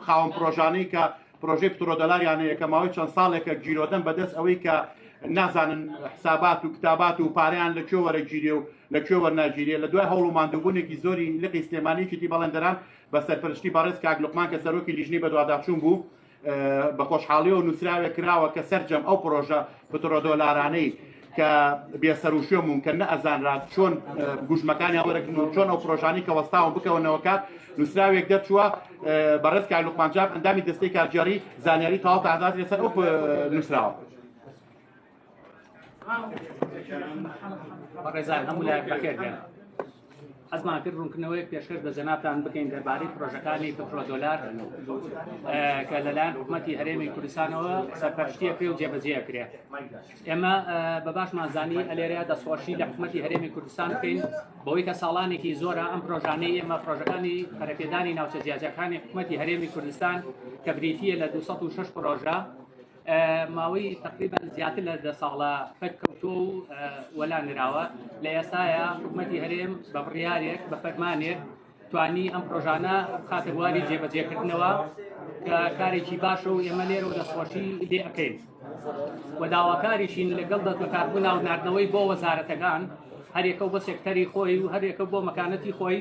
خاوەن پرۆژانەی کە پرۆژەی پترۆدۆلاریان هەیە کە ماوەی چەند ساڵێکە گیرۆدەن بەدەست ئەوەی کە نازانن حسابات و کتابات و پارەیان لە کوێ وەرەگیرێ و لە کوێ وەرناگیرێ. لە دوای هەوڵ و ماندووبوونێکی زۆری لقی سلێمانی یەکێتی بەڵێندەران بە سەرپەرشتی بەڕێز کاک لوقمان کە سەرۆکی لیژنەی بەدواداچوون بوو بە خۆشحاڵیەوە نووسراوێک کراوە کە سەرجەم ئەو پرۆژە پترۆدۆلارانەی کە بێسەروشوێن بوون کە نەئەزانرا چۆن گوژمەکانیان وەرەگرن و چۆن ئەو پرۆژانەی کە وەستاون بکەونەوە کار، نووسراوێک دەرچووە. بەڕێز کاک لوقمان جاف ئەندامی دەستەی کارگێڕی زانیاری تەواو تازات لەسەر ئەو نووسراوە. بەڕێزان هەموو لایەک بەخێر بێن. حەزمان کرد ڕوونکردنەوەیەک پێشکەش بە جەنابتان بکەین دەربارەی پرۆژەکانی پترۆدۆلار کە لەلایەن حکومەتی هەرێمی کوردستانەوە سەرپەرشتیە پێ و جێبەجێ کرێ. ئێمە بە باشمان زانی ئەلێرەیە دەستخۆشی لە حکومەتی هەرێمی کوردستان بکەین بەوەی کە ساڵانێکی زۆرە ئەم پرۆژانەی ئێمە پرۆژەکانی پەرەپێدانی ناوچە جیاجیاکانی حکومەتی هەرێمی کوردستان کە بریتییە لە 206 پرۆژە ماوەی تقریبا زیاتر لە دە ساڵە پەک کەوتووە و وەلا نراوە. لە ئێستایا حکومەتی هەرێم بە بڕیارێک بە فەرمانێک توانی ئەم پرۆژانە بخاتە بواری جێبەجێکردنەوە کە کارێکی باشە و ئێمە لێرەوە دەستخۆشی لێ ئەکەین و داواکاریشین لەگەڵ دەستبەکاربوون و ناردنەوەی بۆ وەزارەتەکان هەریەکە و بۆ سێکتەری خۆی و هەریەکە بۆ مەکانەتی خۆی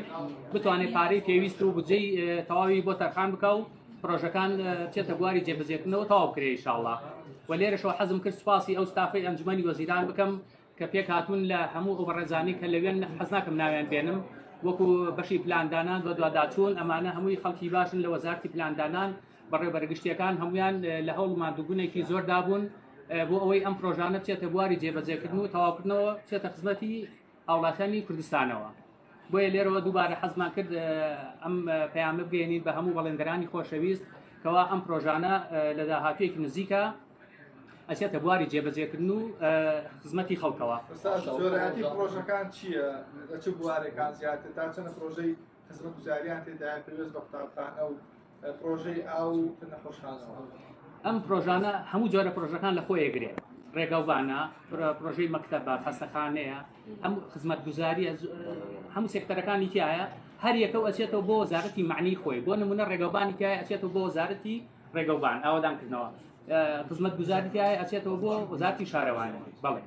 بتوانێت پارەی پێویست و بودجەی تەواوی بۆ تەرخان بکە و پرۆژەکان بچێتە بواری جێبەجێکردنەوە تەواو بکرێ ئینشاڵڵا. و لێرەشەوە حەزم کرد سوپاسی ئەو ستافەی ئەنجومەنی وەزیران بکەم کە پێکهاتوون لە هەموو ئەو بەڕێزانەی کە لەوێن، حەز ناکەم ناویان بێنم، وەکو بەشی پلاندانان و دواداچوون، ئەمانە هەمووی خەڵکی باشن لە وەزارەتی پلاندانان، بەڕێوەبەرە گشتییەکان هەموویان لە هەوڵ و ماندووبوونێکی زۆردا بوون بۆ ئەوەی ئەم پرۆژانە بچێتە بواری جێبەجێکردن و تەواوکردنەوە بچێتە خزمەتی هاوڵاتیانی کوردستانەوە. بۆیە لێرەوە دووبارە حەزمان کرد ئەم پەیامە بگەیەنین بە هەموو بەڵێندەرانی خۆشەویست کەوا ئەم پرۆژانە لە داهاتوویەکی نزیکە ئەچێتە بواری جێبەجێکردن و خزمەتی خەڵکەوە. جۆرایەتی پرۆژەکان چییە؟ لە چ بوارێکان زیاتر تا چەند پرۆژەی خزمەتگوزاریان تێدایە پێویست بە قوتابخانە و پرۆژەی ئاو و نەخۆشخانەوە؟ ئەم پرۆژانە هەموو جۆرە پرۆژەکان لە خۆی ئەگرێ، ڕێگەوبانە، پرۆژەی مەکتەبە، خەستەخانەیە، هەموو خزمەتگوزاریە، هەموو سێکتەرەکانی تایە، هەر یەکە و ئەچێتەوە بۆ وەزارەتی معنی خۆی. بۆ نمونە ڕێگەوبانی تایە ئەچێتەوە بۆ وەزارەتی ڕێگەوبان ئاوەدانکردنەوە، خزمەتگوزاری تایە ئەچێتەوە بۆ وەزارەتی شارەوانی. بەڵێ.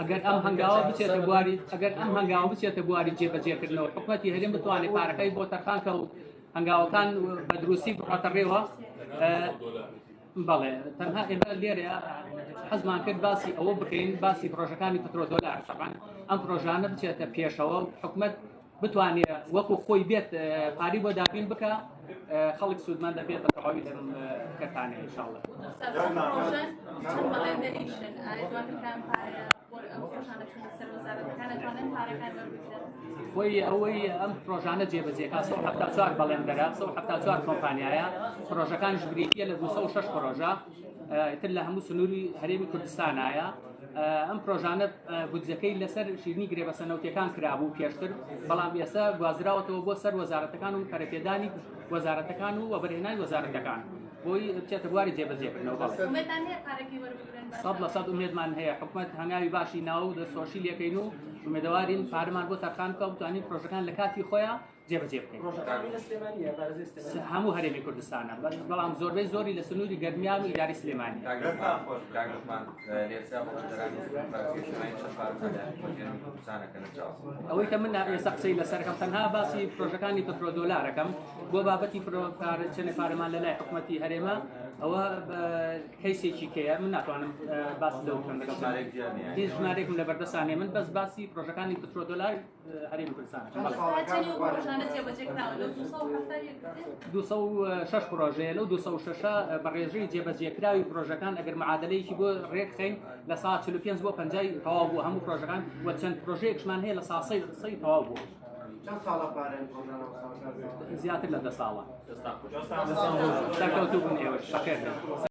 ئەگەر ئەم هەنگاوە بچێتە بواری ئەگەر ئەم هەنگاوە بچێتە بواری جێبەجێکردنەوە حکومەتی هەرێم بتوانێت پارەکەی بۆ تەرخان کە و هەنگاوەکان بە دروستی بڕاتە ڕێوە. بەڵێ تەنها ئێمە لێرە حەزمان کرد باسی ئەوە بکەین، باسی پرۆژەکانی پترۆدۆلار تەبعەن ئەم پرۆژانە بچێتە پێشەوە و حکومەت بتوانێت وەکو خۆی بێت پاری بۆ دابین بکە، خەڵک سوودمەند دەبێت بە تەواوی لەم کەرتانە ئینشاءاللە. خۆی ئەوەی ئەم پرۆژانە جێبەجێکا 174 بەڵێندەرە، 174 کۆمپانیایە، پرۆژەکانیش بریتییە لە 206 پرۆژە تر لە هەموو سنووری هەرێمی کوردستانایە. ئەم پرۆژانە بودجەکەی لەسەر شیرنی گرێبەستە نەوتیەکان کرابوو پێشتر، بەڵام ئێستا گوازراوەتەوە بۆ سەر وەزارەتەکان و پەرەپێدانی وەزارەتەکان و وەبەرهێنانی وەزارەتەکان بۆی بچێتە بواری جێبەجێکردنەوە. بەڵێ 100% ئومێدمان هەیە حکومەت هەنگاوی باشی ناوە و دەستخۆشی لێکەین و ئومێدەوارین پارەمان بۆ تەرخان بکە و بتوانین پرۆژەکان لە کاتی خۆیان جێبەجێ بکەین. هەموو هەرێمی کوردستانە، بەڵام زۆربەی زۆری لە سنووری گەرمیان و ئیداری سلێمانی. ئەوەی کە من ئێستا قسەی لەسەرەکەم تەنها باسی پرۆژەکانی پترۆدۆلارەکەم بۆ بابەتی پارە چەنێ پارەمان لە لای حکوومەتی هەرێمە ئەوە کەیسێکی کەیە من ناتوانم باس لەو بکەم لەگەڵ هیچ ژمارێکم لە بەردەسانێ من بەس باسی پرۆژەکانی پترۆدۆلار هەرێمی کوردستان 206 پرۆژەیە لەو 206 بە ڕێژەی جێبەجێکراوی پرۆژەکان ئەگەر معادلەیەکی بۆ ڕێکخەین لە سا 45 بۆ 50 تەواو بوو هەموو پرۆژەکان و چەند پرۆژەیەکشمان هەیە لە سا سەی تەواو بوو. زیاتر لە دە ساڵە. سەرکەوتوو بن ئێوەش بەخێر بێن.